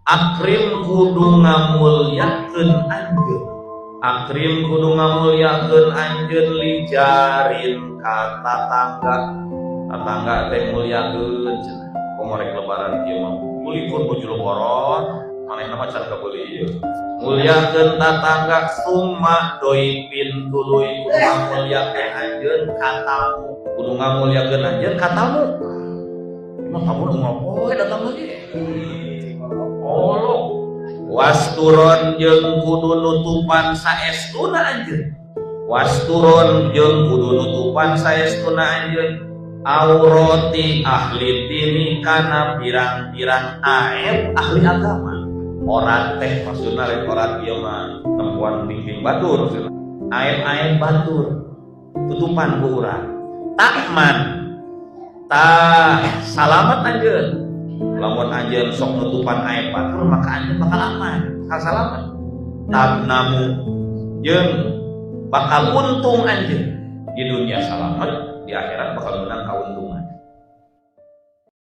Akrim kudu ngamulyakeun anjeun, akrim kudu ngamulyakeun anjeun lijarin ka tatangga. Tatangga teh mulyakeun cenah. Komo rek lebaran kieu mah ulikeun baju lebaran, manehna mah can kabeuli ieu. Mulyakeun tatangga summa doipin tuluy kudu ngamulyakeun anjeun ka tamu, kudu ngamulyakeun anjeun ka tamu. Emang tamu nu ngopoe datang lagi. Oh, wasturon jeung kudu nutupan saestuna anjeun. Wasturon jeung kudu nutupan saestuna anjeun aurati ahli dini kana pirang-pirang aib ahli agama. Orat teh maksudna lain orat ieu mah tempuan pingping batur maksudna. Aib-aib batur tutupan ku urang. Takman tah salamat anjeun. Lamun anjeun sok nutupan aib batur maka anjeun bakal aman, bakal salamat. Tabnamu jeung bakal untung anjeun di dunia salamat, di akhirat bakal menang kauntungan.